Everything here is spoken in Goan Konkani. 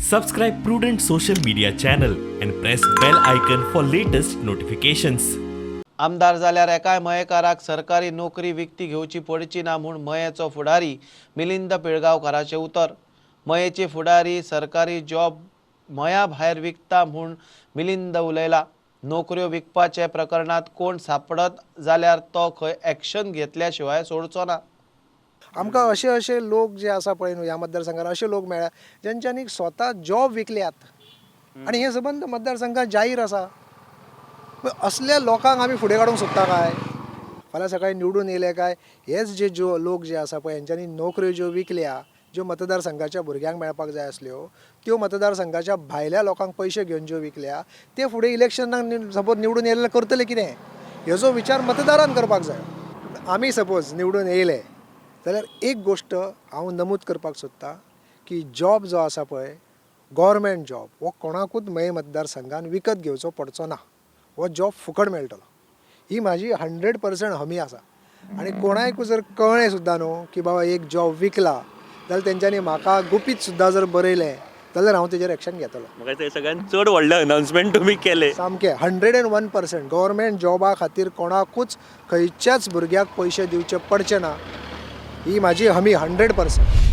Subscribe Prudent Social Media channel and press bell icon for latest notifications. आमदार जाल्यार एकाय मयेकाराक सरकारी नोकरी विकती घेवची पडची ना म्हूण मयेचो फुडारी मिलिंद पिळगांवकाराचें उतर. मयेचे फुडारी सरकारी जॉब मया भायर विकता म्हूण मिलिंद उलयला. नोकऱ्यो विकपाचे प्रकरणांत कोण सापडत जाल्यार तो खंय एक्शन घेतल्या शिवाय सोडचो ना. आमकां अशे अशे लोक जे आसा पळय न्हू ह्या मतदारसंघात अशे लोक मेळ्ळ्या जेंच्यांनी स्वता जॉब विकल्यात आनी हे सबंद मतदारसंघात जाहीर आसा. असल्या लोकांक आमी फुडें काडूंक सोदता काय? फाल्यां सकाळीं निवडून येयले काय हेच जे ज्यो लोक जे आसा पळय हेंच्यांनी नोकऱ्यो ज्यो विकल्या, ज्यो मतदारसंघाच्या भुरग्यांक मेळपाक जाय आसल्यो त्यो मतदारसंघाच्या भायल्या लोकांक पयशे घेवन ज्यो विकल्या ते फुडें इलेक्शनाक सपोज निवडून येयले करतले कितें हेजो विचार मतदारान करपाक जाय. आमी सपोज निवडून येयले जाल्यार एक गोश्ट हांव नमूद करपाक सोदतां की जॉब जो आसा पळय गव्हर्मेंट जॉब हो कोणाकूच मये मतदारसंघान विकत घेवचो पडचो ना. हो जॉब फुकट मेळटलो ही म्हाजी 100% हमी आसा. आनी कोणाकूय जर कळ्ळें सुद्दां न्हू की बाबा एक जॉब विकला जाल्यार तेंच्यांनी म्हाका गुपीत सुद्दां जर बरयलें जाल्यार हांव तेजेर एक्शन घेतलो. म्हाका दिसता सगळ्यात चड व्हडलें अनाउन्समेंट तुमी केलें. सामकें 101% गव्हर्मेंट जॉबा खातीर कोणाकूच खंयच्याच भुरग्याक पयशे दिवचे पडचे ना ही म्हाजी हमी 100%.